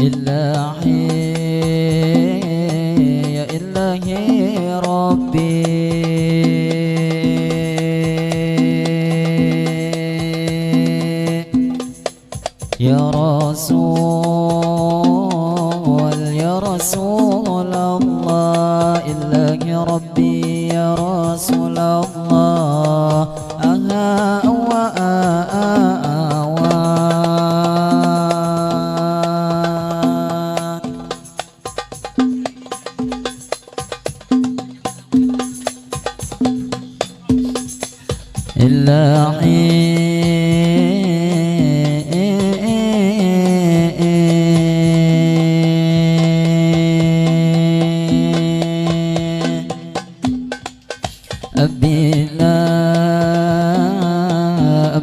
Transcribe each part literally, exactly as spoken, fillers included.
Ilahi, ya ilahi Rabbi. Ya Rasul, ya Rasulullah, ilahi Rabbi, ya Rasulullah. Aha, awa, a, a, awa. Ilahi. Bila,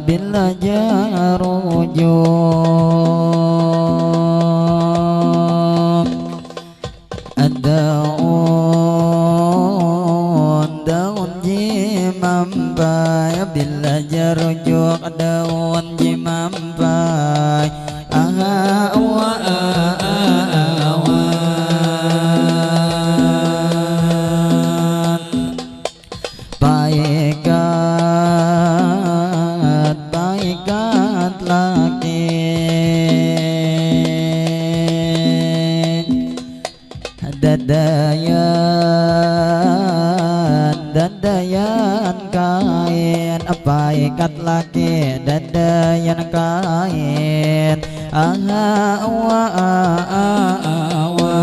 bila jarujuk, daun, daun jimampai. Bila jarujuk, daun jimampai. Aha, awa, a, a, awa. Paikat, paikat laki. Dadayan, dadayan kain. Paikat laki, dadayan kain. Aha, awa, a, a, awa.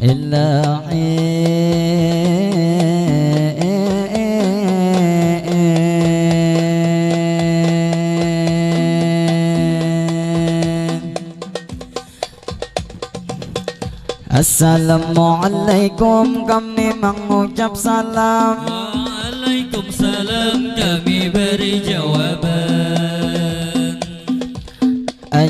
Ilahi. Assalamualaikum, kami mangucap salam. Waalaikumsalam, kami bari jawaban.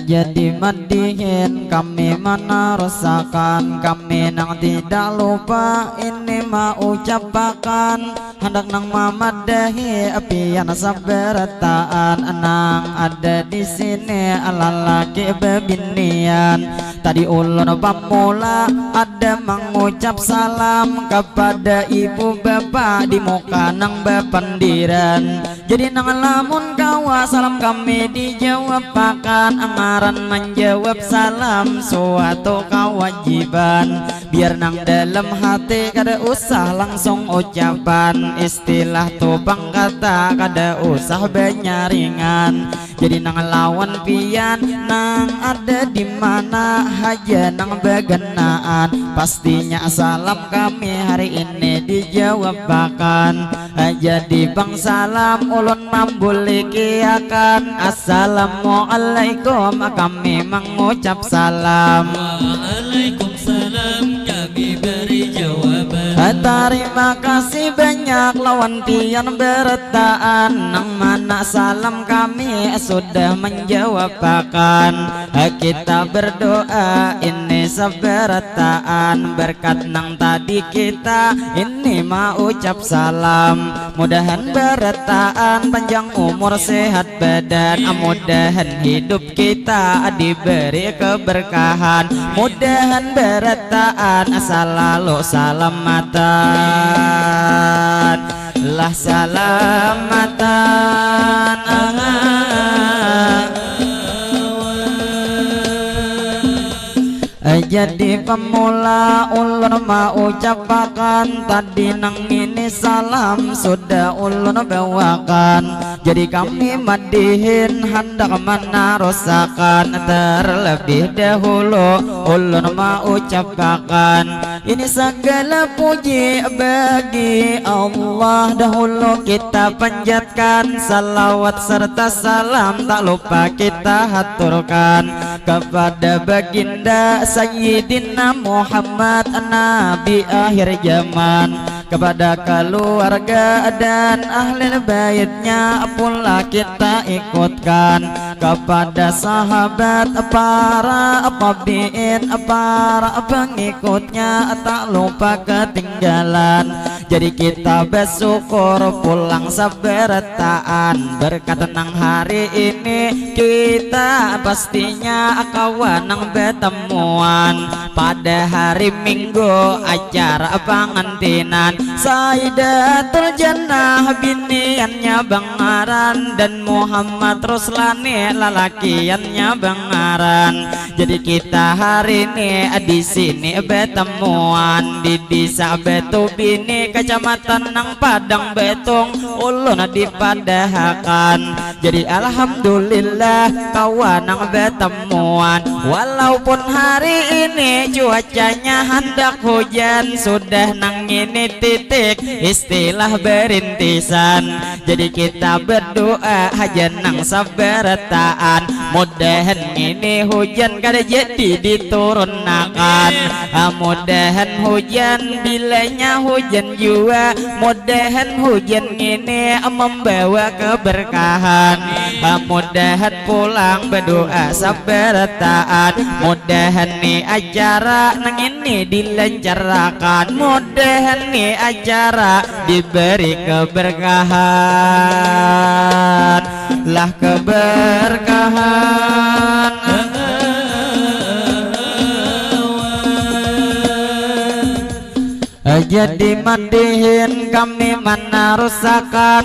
Jadi madihin kami manarusakan, kami nang tidak lupa ini maucapakan. Handak nang mamadahi pian sabarataan nang ada di sini, lalaki bebinian. Tadi ulun pamula ada mangucap salam kapada ibu bapa di muka nang bapandiran. Jadi nang lamun kawa salam kami dijawabakan, ngaran manjawab salam suatu kawajiban. Biar nang dalam hati kada usah langsung ucapan, istilah tu pang kata kada usah banyaringan. Jadi nang lawan pian nang ada di mana haja nang baganaan, pastinya salam kami hari ini dijawabakan. Jadi pang salam ulun mambulikiakan, assalamualaikum kami mangucap salam. Waalaikumsalam, kami bari jawaban. Tarima kasih banyak lawan pian barataan, nang mana salam kami sudah manjawabakan. Kita berdoa ini sabarataan, berkat nang tadi kita ini maucap salam. Mudahan barataan panjang umur, sehat badan, mudahan hidup kita diberi keberkahan, mudahan barataan salalu salamatan. Lah salamatan. Jadi pamula ulun maucapakan, tadi nang ini salam sudah ulun bawakan. Jadi kami madihin handak manarusakan, terlebih dahulu ulun maucapakan, ini sagala puji bagi Allah. Dahulu kita panjatkan salawat serta salam, tak lupa kita haturkan kepada baginda Sayyidina Muhammad, Nabi akhir zaman, kepada keluarga dan ahli baitnya pula kita ikutkan, kepada sahabat, para tabiin, para pengikutnya tak lupa ketinggalan. Jadi kita bersyukur pulang sabarataan, berkat nang hari ini kita pastinya kawa nang batamuan. Pada hari Minggu acara pangantinan, Saidatul Jannah biniannya bangaran dan Muhammad Ruslani lalakiannya bangaran. Jadi kita hari ini di sini batamuan di Desa Batu Bini, Kecamatan nang Padang Betung, ulun dipadahakan. Jadi alhamdulillah kawa nang batamuan. Walaupun hari ini cuacanya handak hujan, sudah nang ini titik istilah berintisan. Jadi kita berdoa haja nang sabarataan, mudahan ngini hujan kada jadi diturunakan. Ah, mudahan hujan, bilanya hujan jua, mudahan hujan ngini membawa keberkahan. Ah, mudahan pulang berdoa sabarataan, mudahan ni acara nang ini dilancarkan, mudahan ni acara diberi keberkahan, lah keberkahan. Jadi madihin kami manarusakan,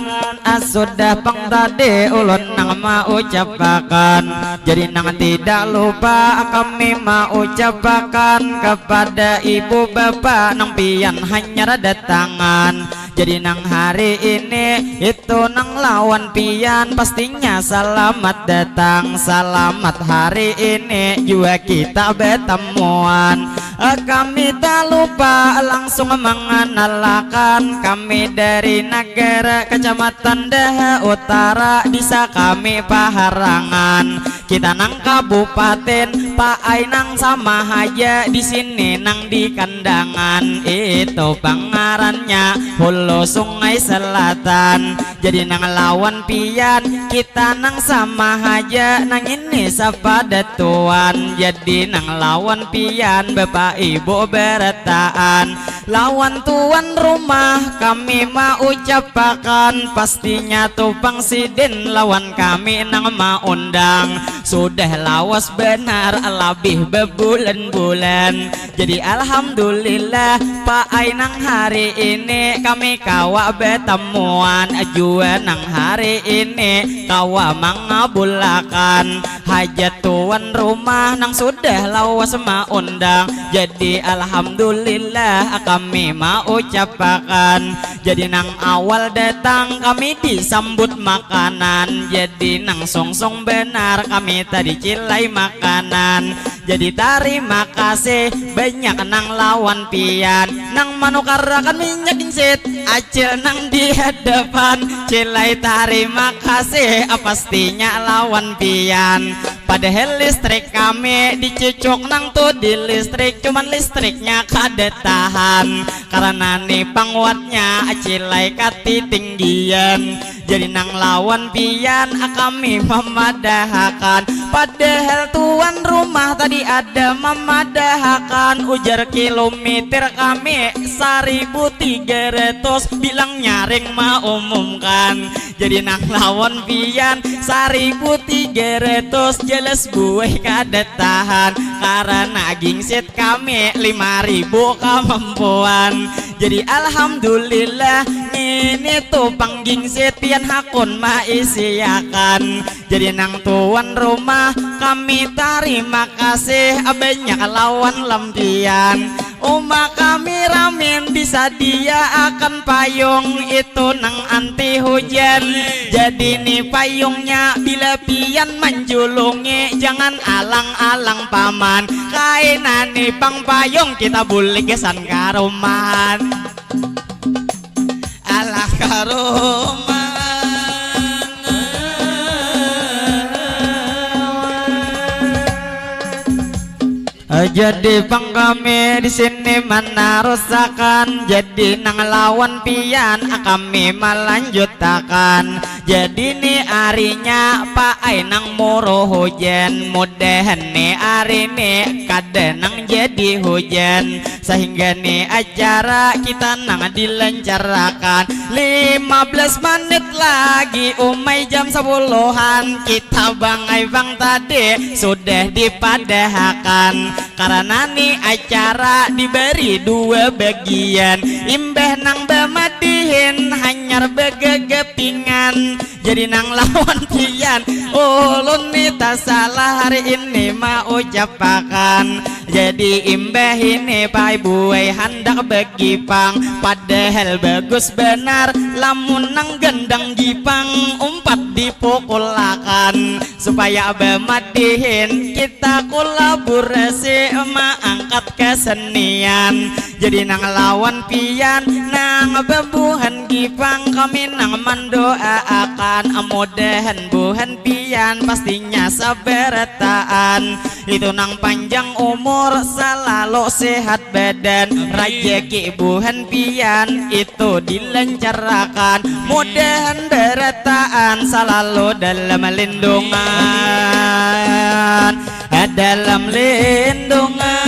sudah pang tadi ulun nang maucapakan. Jadi nang tidak lupa kami maucapakan kepada ibu bapa nang pian hanyar datangan. Jadi nang hari ini itu nang lawan pian pastinya salamat datang, salamat hari ini jua kita batamuan. Eh, kami tak lupa langsung mengenalakan kami dari negara Kecamatan Daha Utara, desa kami Paharangan. Kita nang kabupaten Paai nang sama haja di sini nang di Kandangan, itu pangarannya Hulu Sungai Selatan. Jadi nang lawan pian kita nang sama haja nang ini sapada tuan. Jadi nang lawan pian bapak ibu berataan lawan tuan rumah kami maucapakan pastinya tu pang sidin lawan kami nang maundang. Sudah lawas benar labih bebulan-bulan. Jadi alhamdulillah paai nang hari ini kami kawa betamuan jua nang hari ini kawa mangabulakan hajat tuan rumah nang sudah lawas maundang. Jadi alhamdulillah kami maucapakan. Jadi nang awal datang kami disambut makanan. Jadi nang sungsung benar kami tadi cilai makanan. Jadi tarima kasih banyak nang lawan pian nang manukarakan minyak dingsit acil nang di hadapan. Cilai tarima kasih pastinya lawan pian. Padahal listrik kami dicucuk nang tu di listrik cuman listriknya kada tahan karena ni panguatnya cilai katitinggian. Jadi nang lawan pian kami mamadahakan. Padahal tuan rumah tadi ada mamadahakan ujar kilometer kami saribu tiga ratus bilang nyaring maumumkan. Jadi nang lawan pian saribu tiga ratus jelas buih kada tahan karena gingsit kami lima ribu kamampuan. Jadi alhamdulillah ngini tu panggingsit pian hakun maisiakan. Jadi nang tuan rumah kami tarima kasih banyak lawan lampian. Uma kami ramin disadiaakan payung itu nang anti hujan. Jadi ni payungnya bila pian manjulungi jangan alang-alang paman. Kaina ni pang payung kita bulik gasan karumahan. Alah karumahan. Jadi pang kami di sini manarusakan. Jadi nang lawan pian kami malanjutakan. Jadi ni arinya paai nang muruh hujan, mudahan ni ari ni kada nang jadi hujan, sehingga ni acara kita nang dilancarakan. Lima belas menit lagi umai jam sepuluhan, kita bangai bang tadi sudah dipadahakan. Karena ni acara diberi dua bagian, imbah nang bamadihin hanyar bagagapingan. Jadi nang lawan pian, ulun ni tasalah hari ini maucapakan. Jadi imbah ini paai buai handak bagipang, padahal bagus banar lamun nang gandang gipang umpat dipukulakan. Supaya bamadihin kita kolaborasi maangkat kesenian. Jadi nang lawan pian nang babuhan gipang, kami nang mandoaakan, mudahan buhan pian pastinya sabarataan. Itu nang panjang umur, salalu sehat badan, rajaki buhan pian itu dilancarakan, mudahan barataan salalu dalam lindungan, dalam lindungan.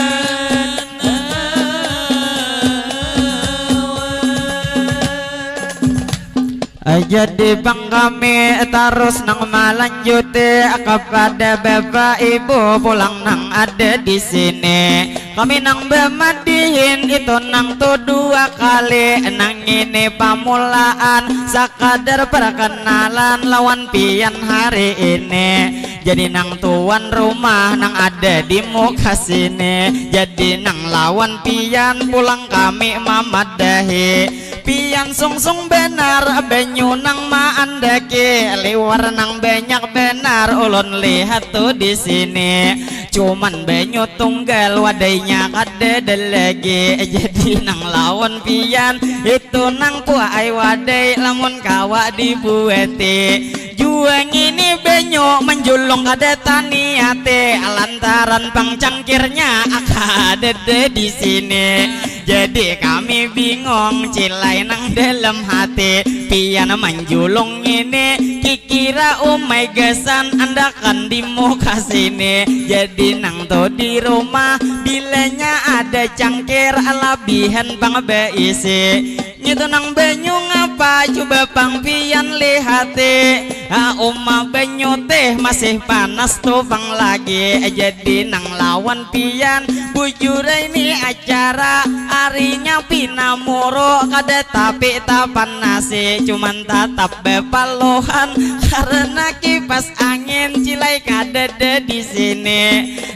Jadi bang kami tarus nang malanjuti kepada bapak ibu pulang nang ada di sini. Kami nang bamadihin itu nang tu dua kali, nang ini pamulaan sakadar perkenalan lawan pian hari ini. Jadi nang tuan rumah nang ada di muka sini, jadi nang lawan pian pulang kami mamadahi. Pian sungsung banar banyu nang maandaki, liwar nang banyak banar ulun lihat tu di sini. Cuman banyu tunggal wadainya kadada lagi. Jadi nang lawan pian itu nang puai wadai lamun kawa dibuati. Jua ngini banyu manjulung kada taniati lantaran pang cangkirnya kadada di sini. Jadi kami bingung, cilai nang dalam hati, pian manjulung ini kikira umai gasan andakan di muka sini. Jadi nang tu di rumah bilanya ada cangkir labihan pang baisi. Ngitu nang banyu ngapa cuba pang pian lihati. Ha, uma banyu teh masih panas tu pang lagi. Jadi nang lawan pian bujur ini acara arinya pina muru kada tapi tapanasi cuman tatap bepaluhan karena kipas angin cilai kadada di sini.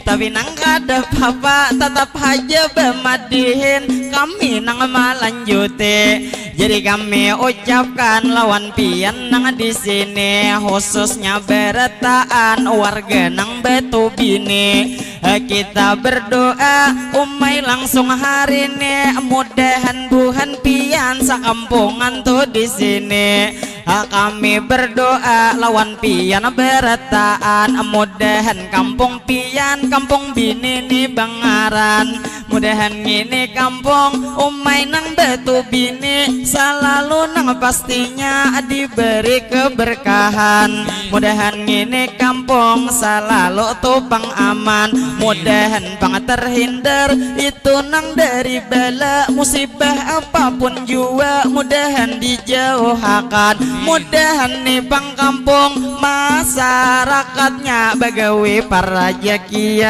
Tapi nang kada papa tatap haja bamadihin kami nang malanjuti. Jadi kami ucapkan lawan pian nang di sini, khususnya barataan warga nang batu bini. Kita berdoa umai langsung hari ini, mudahan buhan pian sakampungan tu di sini. Kami berdoa lawan pian barataan, mudahan kampung pian kampung bini ni bangaran. Mudahan ngini kampung umai nang batu bini salalu nang pastinya diberi keberkahan. Mudahan ngini kampung salalu tu pang aman. Mudahan pang terhindar itu nang dari bala musibah apapun jua. Mudahan dijauhakan. Mudahan ni pang kampung masyarakatnya bagawi parajakian.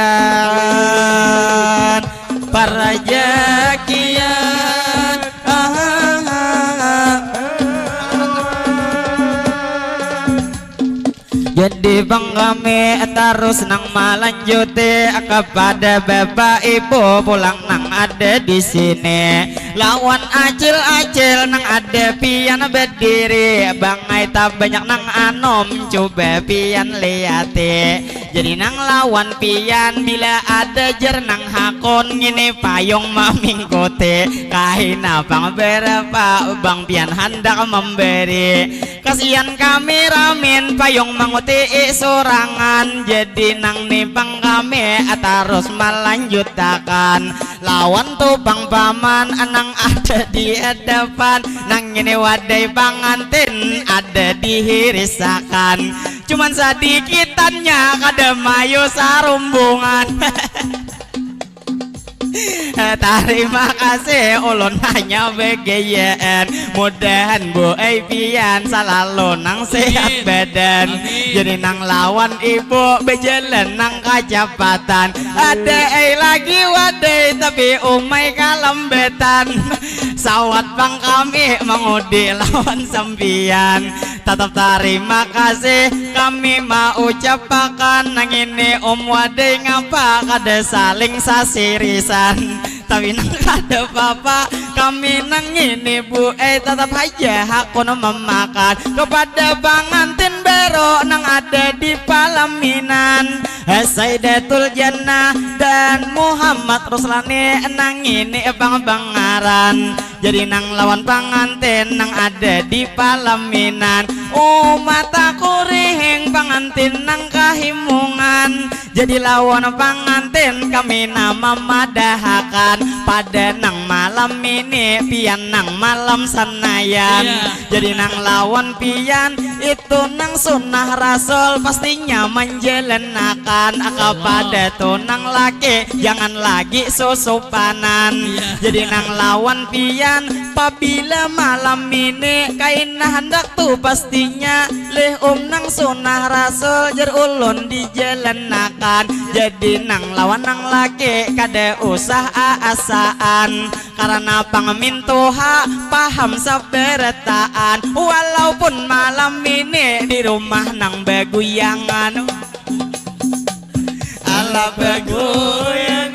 Parajakian. Jadi bang kami tarus nang malanjuti kepada bapak ibu pulang nang ada di sini. Lawan acil-acil nang ada pian berdiri, bangai tabanyak nang anom, coba pian liati. Jadi nang lawan pian bila ada jar nang hakun ngini payung mamingkuti, kahina pang berapa bang pian handak memberi. Kasian kami ramin payung mangutii surangan, jadi nang ni pang kami tarus malanjutakan lawan tu pang paman nang ada di hadapan. Nang ini wadai pangantin ada di hirisakan. Cuman sadikitannya kada mayu sarumbungan. Tarima kasih ulun hanya begeyaan. Mudahan bu ai pian salalu nang sehat badan. Jadi nang lawan ibu bejalan nang kacapatan. Ada ai lagi wadai tapi umai kalambatan. Sawat pang kami mangudi lawan sampian. Tatap tarima kasih kami maucapakan. Nang ini um wadai ngapa kada saling sasirisan. Tapi nang kada papa kami nang ini bu eh tatap haja hakun memakan kepada pangantin baru nang ada di palaminan. Saidatul Jannah dan Muhammad Ruslani nang ini pang bangaran. Jadi nang lawan pangantin nang ada di palaminan. Umat aku rihing pangantin nang kahimungan. Jadi lawan pangantin kami nama madahakan pada nang malam ini pian nang malam sanayan. Iya. Jadi nang lawan pian itu nang sunnah rasul pastinya manjalakan aka pada tu nang laki jangan lagi susupanan. Iya. Jadi nang lawan pian pabila malam ini kaina handak tu pastinya lih um nang sunnah rasul jar ulun dijalanakan. Jadi nang lawan nang laki kada usah aasaan karena pang mintuha paham sabarataan walaupun malam ini di rumah nang baguyangan. Ala baguyangan.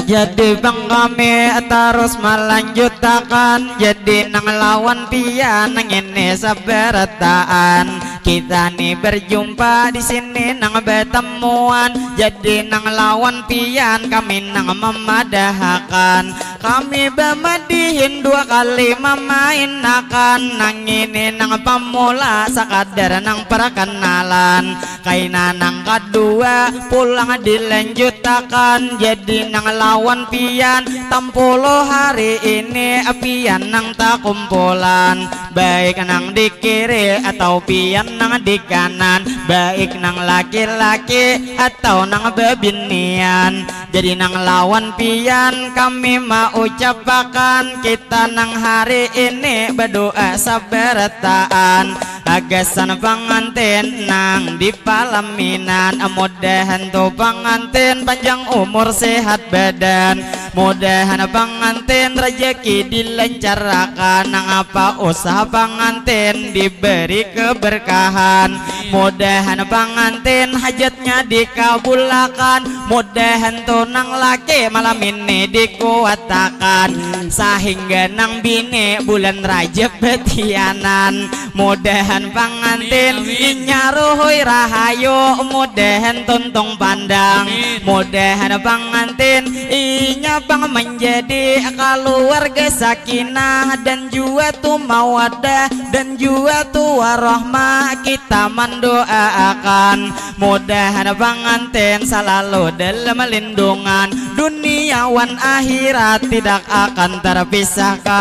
Jadi bang kami terus melanjutakan. Jadi nang lawan pian nang ini sabarataan. Kita ni berjumpa di sini nang bertemuan. Jadi nang lawan pian kami nang memadahakan. Kami bamadihin dua kali mamainakan nang ini nang pamula sakadar nang perkenalan. Kaina nang kadua pulang dilanjutakan jadi nang lawan pian tampulu hari ini pian nang takumpulan baik nang di kiri atau pian nang di kanan baik nang laki-laki atau nang bebinian. Jadi nang lawan pian kami maucapakan kita nang hari ini berdoa sabarataan agasan pangantin nang di palaminan mudahan tu pangantin panjang umur sehat badan mudahan pangantin rezeki dilancarakan nang apa usaha pangantin diberi keberkahan mudahan pangantin hajatnya dikabulakan. Mudahan tu nang laki malam ini dikuatakan sahingga nang bini bulan Rajab betianan. Mudahan pangantin inya ruhui rahayu, mudahan tuntung pandang. Mudahan pangantin inya pang menjadi keluarga sakinah dan jua tu mawadah dan jua tu warahmah. Kita mendoaakan mudahan pangantin salalu dalam lindungan dunia wan akhirat tidak akan terpisahkan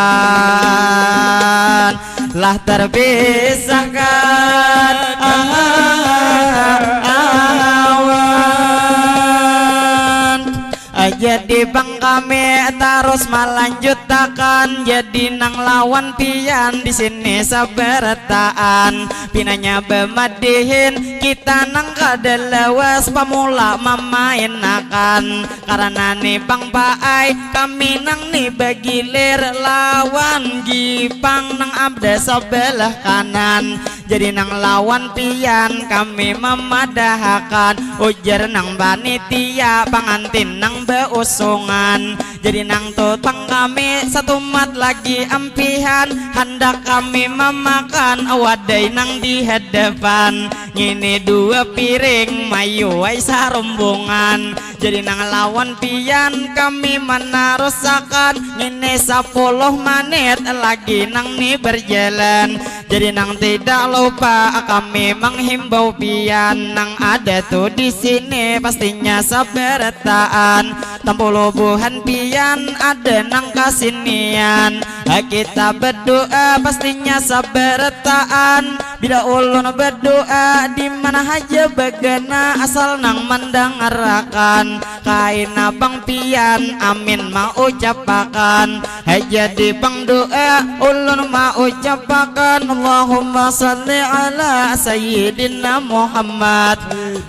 lah terpisahkan awan. Jadi bang kami terus melanjutakan jadi nang lawan pian di sini sabarataan pinanya bemadihin kita nang kada lawas pamula mamainakan karena ni bang paai kami nang ni bagilir lawan gipang nang abda sabalah kanan. Jadi nang lawan pian kami mamadahakan ujar nang panitia pangantin nang beusungan. Jadi nang tutang kami satumat lagi ampihan handak kami mamakan wadai nang di hadapan. Ngini dua piring mayuai sarumbungan. Jadi nang lawan pian kami manarusakan ngini sapuluh manit lagi nang ni berjalan. Jadi nang tidak lupa kami menghimbau pian nang ada tu di sini pastinya sabarataan. Tampulu buhan pian ada nang kasinian. Kita berdoa pastinya sabarataan. Bila ulun berdoa di mana haja bagana asal nang mandangarakan. Kaina pang pian amin maucapakan. Jadi pang doa ulun maucapakan Allahumma salli ala sayyidina Muhammad.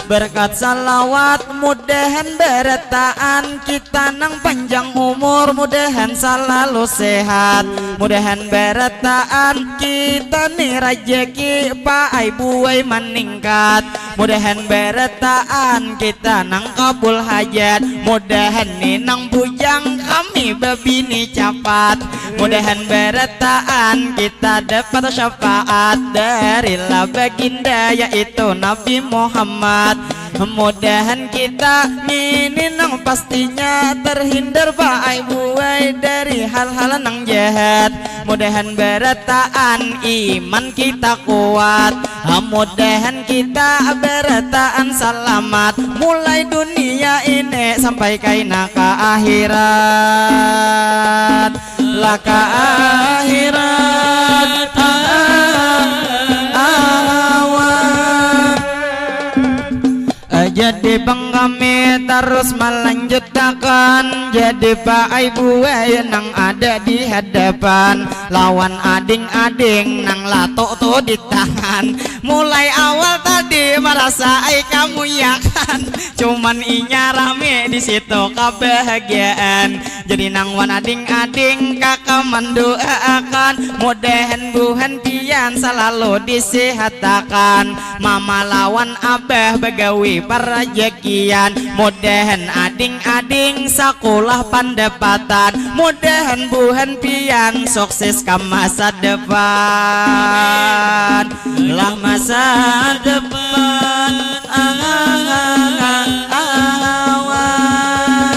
Berkat salawat mudahan barataan kita nang panjang umur, mudahan salalu sehat, mudahan barataan kita ni rajaki paai buai maningkat, mudahan barataan kita nang kabul hajat, mudahan ni nang bujang kami babini capat, mudahan barataan kita dapat syafaat darilah baginda yaitu Nabi Muhammad. Mudahan kita ngini nang pastinya terhindar paai buai dari hal-hal nang jahat. Mudahan barataan iman kita kuat. Mudahan kita barataan salamat mulai dunia ini sampai kaina ka akhirat. Lah ka akhirat. Ah, ah, ah, ah. Jadi pang kami tarus malanjutakan. Jadi paai buai nang ada di hadapan lawan ading-ading nang latuk tu di tangan. Mulai awal tadi marasa ai kamu ya kan. Cuman inya rame di situ kabahagiaan. Jadi nang wan ading-ading kaka mandoaakan mudahan buhan pian salalu disihatakan. Mama lawan abah bagawi parajakian. Mudahan ading-ading sakulah pandapatan. Mudahan buhan pian sukses ka masa depan. Lah masa depan. Ah, ah, ah, ah, ah, ah.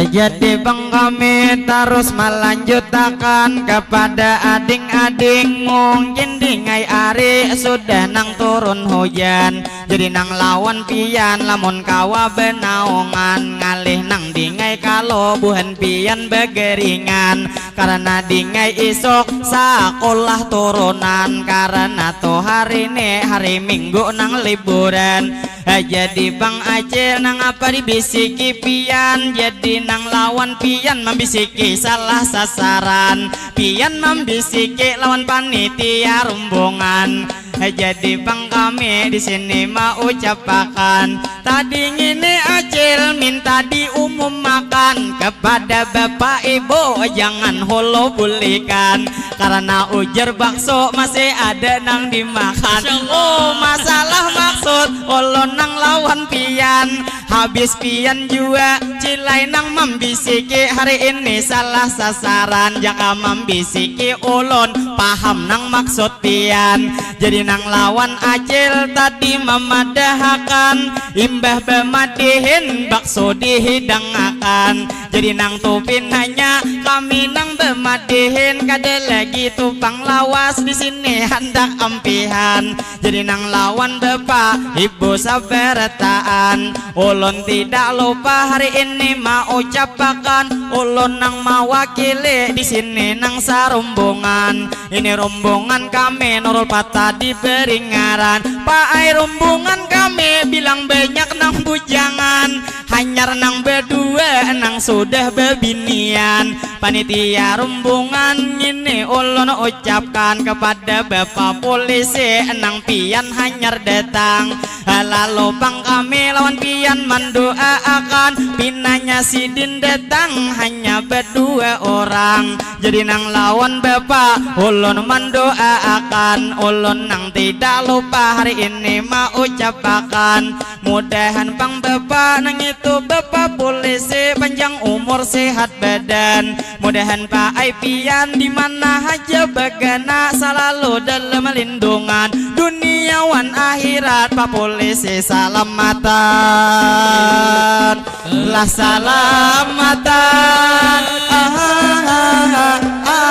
Jadi pang kami tarus malanjutakan kapada ading-ading, mungkin dingai ari sudah nang turun hujan. Jadi nang lawan pian lamun kawa banaungan, ngalih nang dingai kalo buhan pian bageringan. Karana dingai isuk sakulah turunan, karana tu hari ni hari minggu nang liburan. Jadi pang acil nang apa dibisiki pian, jadi nang lawan pian mambisiki salah sasaran. Pian mambisiki lawan panitia rumbungan. Jadi pang kami di sini maucapakan, tadi ngini acil minta diumumakan kepada bapak ibu, jangan hulu bulikan. Karena ujar bakso masih ada nang dimakan. Oh, masalah maksud ulun nang lawan pian. Habis pian jua cilai nang mambisiki hari ini salah sasaran. Jaka mambisiki ulun paham nang maksud pian. Jadi nang lawan acil tadi mamadahakan, imbah bamadihin bakso dihidangakan. Jadi nang tu pinanya kami nang bamadihin, kada lagi tu pang lawas di sini handak ampihan. Jadi nang lawan bapak ibu sabarataan, ulun tidak lupa hari ini maucapakan, ulun nang mawakili di sini nang sarumbungan. Ini rumbungan kami Nurul Patah diberi ngaran. Paai rumbungan kami bilang banyak nang bujangan, hanyar nang badua nang sudah babinian. Panitia rumbungan ngini ulun ucapkan kepada bapak polisi nang pian hanyar datang. Lalu pang kami lawan pian mandoaakan, pinanya sidin datang hanya badua orang. Jadi nang lawan bapak ulun mandoaakan, ulun nang tidak lupa hari ini maucapakan, mudahan pang bapak nang itu bapak polisi panjang umur sehat badan. Mudahan paai pian di mana haja bagana salalu dalam lindungan dunia wan akhirat. Pak polisi salamatan. Lah salamatan. Ah, ah, ah, ah, ah.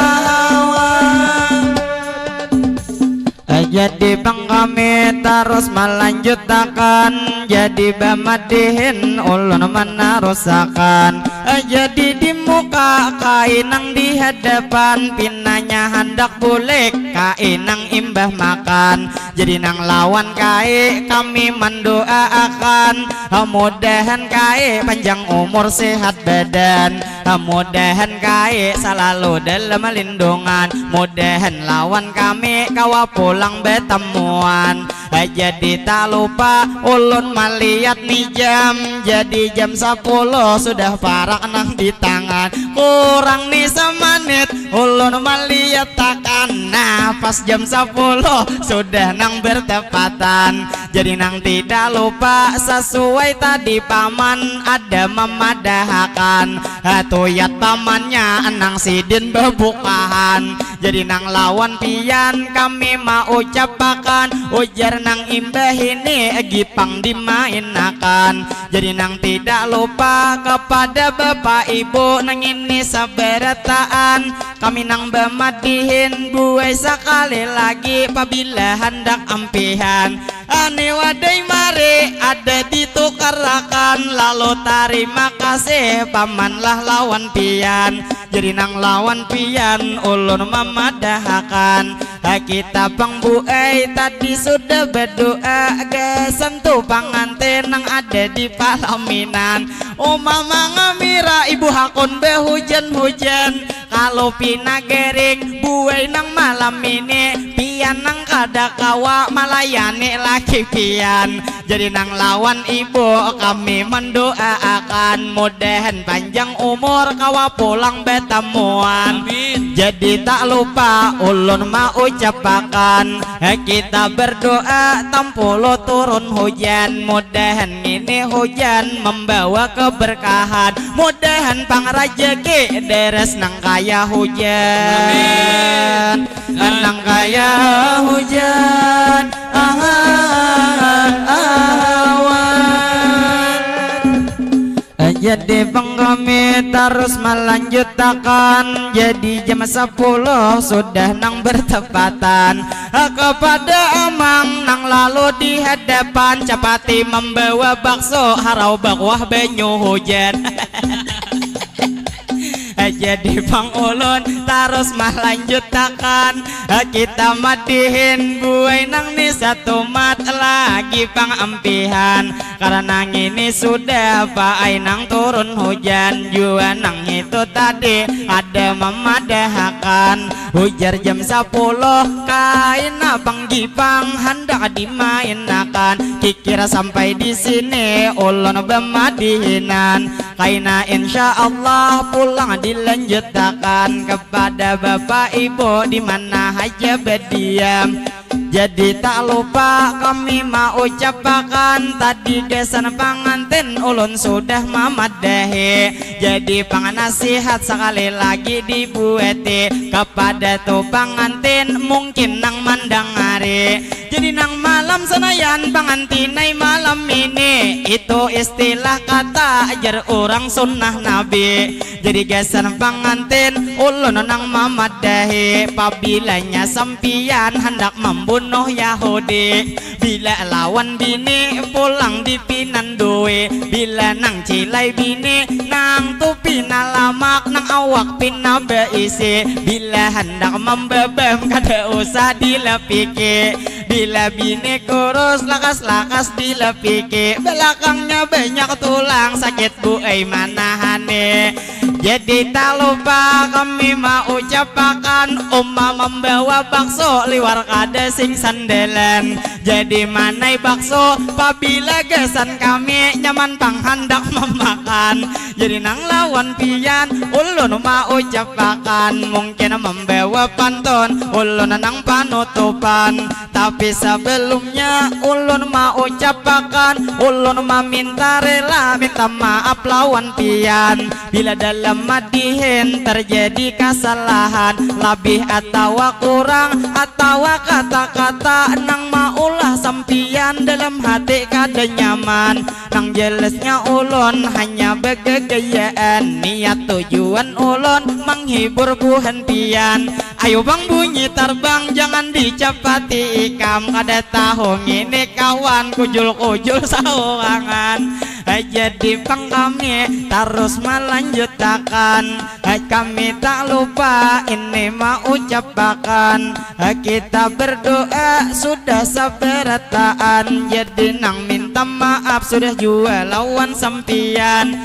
Jadi pang Kami tarus malanjutakan, jadi bamadihin ulun manarusakan. Jadi di muka kainang di hadapan, pinanya handak bulik kainang imbah makan. Jadi nang lawan kai kami manduaakan, mudahan kai panjang umur sehat badan. Mudahan kai salalu dalam lindungan. Mudahan lawan kami kawa pulang batamuan. Jadi tak lupa ulun malihat ni jam. Jadi jam sapuluh sudah parak nang di tangan. Kurang ni samanit ulun malihat takan. Nah, pas jam sapuluh sudah nang bertepatan. Jadi nang tidak lupa, sesuai tadi paman ada mamadahakan, hatuyat pamannya nang sidin babukahan. Jadi nang lawan pian kami maucapakan, ujar nang imbah ini gipang dimainakan. Jadi nang tidak lupa kepada bapak ibu nang ini sabarataan, kami nang bamadihin buai sakali lagi pabila handak ampihan. Ani wadai mari ada ditukarakan, lalu tarima kasih pamanlah lawan pian. Jadi nang lawan pian ulun mamadahakan, ha, kita pang buai tadi sudah berdoa, gasan tu pangantin nang ada di palaminan. Uma mangamira ibu hakun bahujan-hujan. Kalu pina gering buai nang malam ini, pian nang kada kawa malayani laki pian. Jadi nang lawan ibu kami mandoaakan, mudahan panjang umur kawa pulang batamuan. Amin. Jadi tak lupa ulun maucapakan, kita berdoa tampulu turun hujan, mudahan ini hujan membawa keberkahan. Mudahan pang rajaki deres nang kaya hujan. Amin. Nang kaya hujan awan. Jadi pang kami tarus malanjutakan. Jadi jam sapuluh sudah nang bertepatan. Kepada amang nang lalu di hadapan, capati membawa bakso, harau bakuah banyu hujan. Jadi pang ulun tarus malanjutakan, kita madihin buai nang ni satumat lagi pang ampihan. Karena ngini sudah paai nang turun hujan jua, nang itu tadi ada mamadahakan, ujar jam sapuluh kaina pang gipang handak dimainakan. Kikira sampai di sini ulun bamadihinan. Kaina insya Allah pulang dilanjutakan kepada bapak ibu di mana haja badiam. Jadi tak lupa kami maucapakan, tadi gasan pangantin ulun sudah mamadahi. Jadi panganasihat sakali lagi dibuati kepada tu pangantin mungkin nang mandangari. Jadi nang malam sanayan pangantinai malam ini, itu istilah kata ajar urang sunnah Nabi. Jadi gasan pangantin ulun nang mamadahi, pabilanya sampiyan handak mambunuh Yahudi, bila lawan bini pulang dipinandui, bila nang cilai bini nang tu pina lamak, nang awak pina baisi, bila handak mambabam kada usah dilepiki. Bila bini kurus lakas-lakas dilepiki, belakangnya banyak tulang sakit buai manahani. Jadi tak lupa kami maucapakan uma membawa bakso liwar kada sing sandalan. Jadi manai bakso pabila gasan kami nyaman pang handak memakan. Jadi nang lawan pian ulun maucapakan mungkin membawa pantun ulun nang panutupan. Tapi sebelumnya ulun maucapakan, ulun maminta rela, minta maaf lawan pian. Bila dalam madihin terjadi kasalahan, labih atawa kurang, atawa kata-kata nang mau Ulah sampiyan dalam hati kada nyaman. Nang jelasnya ulun hanya begegayaan. Niat tujuan ulun menghibur buhan pian. Ayo bang bunyi tarbang jangan dicapati ikam. Kada tahu ngini kawan kujul-kujul saurangan. Jadi pang kami tarus malanjutakan. Kami tak lupa ini maucapakan. Kita berdoa sudah sabarataan. Jadi nang minta maaf sudah jua lawan sampiyan.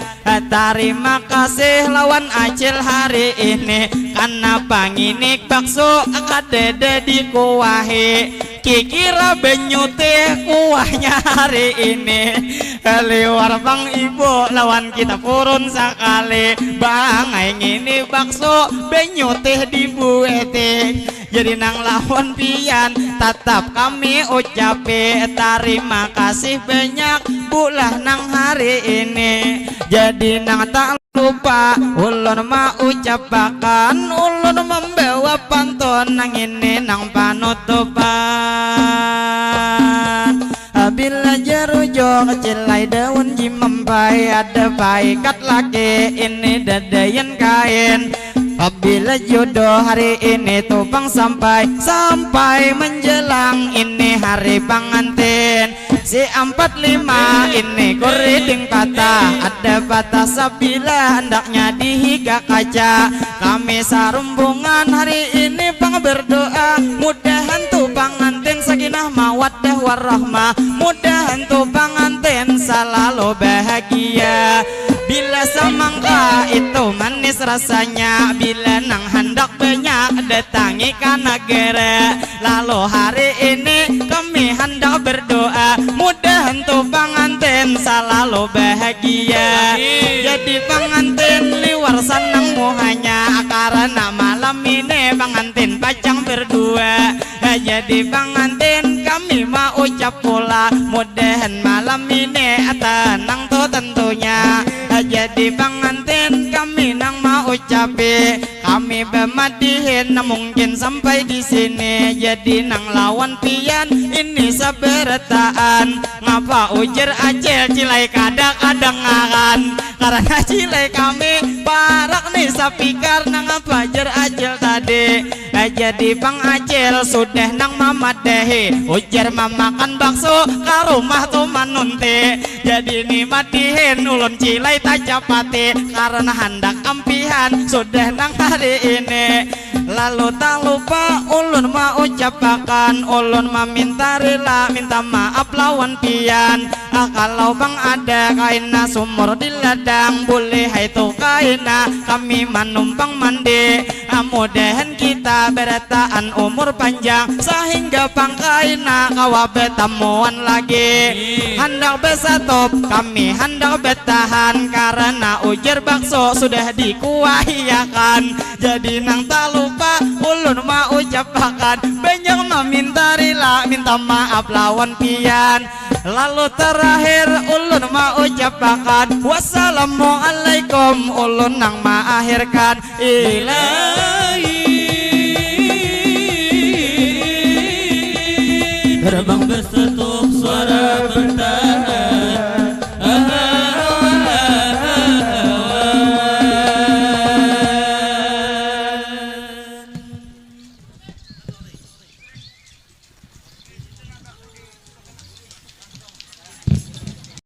Tarima kasih lawan acil hari ini. Kanapa ngini bakso kadada dikuahi. Kikira banyu teh kuahnya hari ini. Liwar pang ibu lawan kita purun sakali. Bangai ngini bakso banyu teh dibuete. Jadi nang lawan pian tatap kami ucapi tarima kasih banyak bulah nang hari ini. Jadi nang tak lupa ulun maucapakan ulun membawa pantun nang ini nang panutupan. Bila jarujung cilai daun jimampai ada paikat laki ini dadayan kain. Bila jodoh hari ini tupang sampai sampai menjelang ini hari pangantin. Si ampat lima ini kuriding patah ada patah sabila hendaknya dihiga kaca. Kami sarumbungan hari ini pang berdoa mudahan tu pangantin sakinah mawaddah warahmah. Mudahan tu pangantin salalu bahagia. Bila samangka itu manis rasanya bila nang handak banyak datangi ka nagara. Lalu hari ini kami handak berdoa mudahan tu pangantin salalu bahagia. Jadi pangantin liwar sanang muhanya karena malam ini pangantin pacang berdua. Jadi pangantin kami maucap pula mudahan malam ini tenang tu tentunya. Jadi pangantin kami nang maucapi kami bamadihin mungkin sampai di sini. Jadi nang lawan pian ini sabarataan. Ngapa ujar acil cilai kada kadangaran. Karena cilai kami parak nih sapikar nang apa jar acil tadi. Jadi pang acil sudah nang mamadahi ujar mamakan bakso ka rumah tu manunti. Jadi ni madihin ulun cilai tacapati karena handak ampihan sudah nang hari ini. Lalu tak lupa ulun maucapakan ulun maminta rila minta maaf lawan pian. Ah, kalau bang ada kaina sumur di ladang boleh hai tu kaina kami manumpang mandi. Mudahan kita berataan umur panjang sehingga pangkaina kawa betamuan lagi. Handak besatop kami handak betahan karena ujar bakso sudah dikuahiakan. Jadi nang tak lupa ulun maucapakan banyak maminta rila minta maaf lawan pian. Lalu terakhir ulun maucapakan wassalamualaikum ulun nang maakhirkan. Ilahi. Terbang bersama